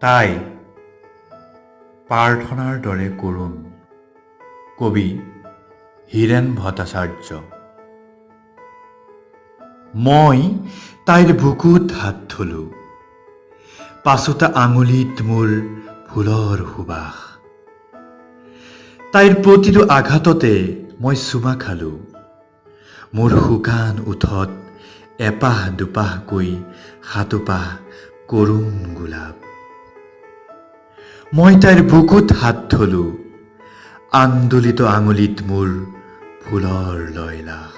তাই প্ৰাৰ্থনাৰ দৰে কৰুণ। কবি হীৰেণ ভট্টাচাৰ্য। মই তাইৰ বুকুত হাত থলো, পাঁচোটা আঙুলিত মোৰ ফুলৰ সুবাস। তাইৰ প্ৰতিটো আঘাততে মই চুমা খালো। মোৰ শুকান ওঠত এপাহ দুপাহকৈ সাতোপাহ কৰুণ গোলাপ। মই তাইৰ বুকুত হাত থলো, আন্দোলিত আঙুলিত মোৰ ফুলৰ লয়লাস।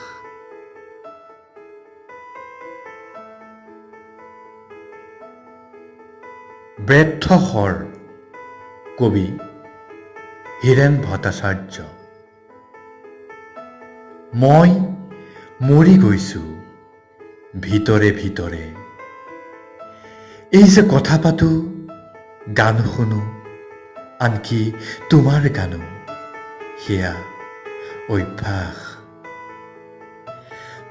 ব্যৰ্থ শৰ। কবি হীৰেণ ভট্টাচাৰ্য। মই মৰি গৈছো ভিতৰে ভিতৰে। এই যে কথা পাতো, গান শুনো, আনকি তোমাৰ গানো, সেয়া অভ্যাস।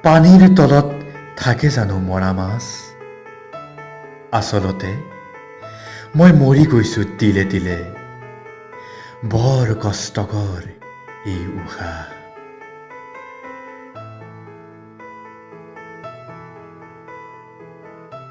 পানীৰ তলত থাকে জানো মৰা মাছ? আচলতে মই মৰি গৈছো তিলে তিলে। বৰ কষ্টকৰ এই উশাহ।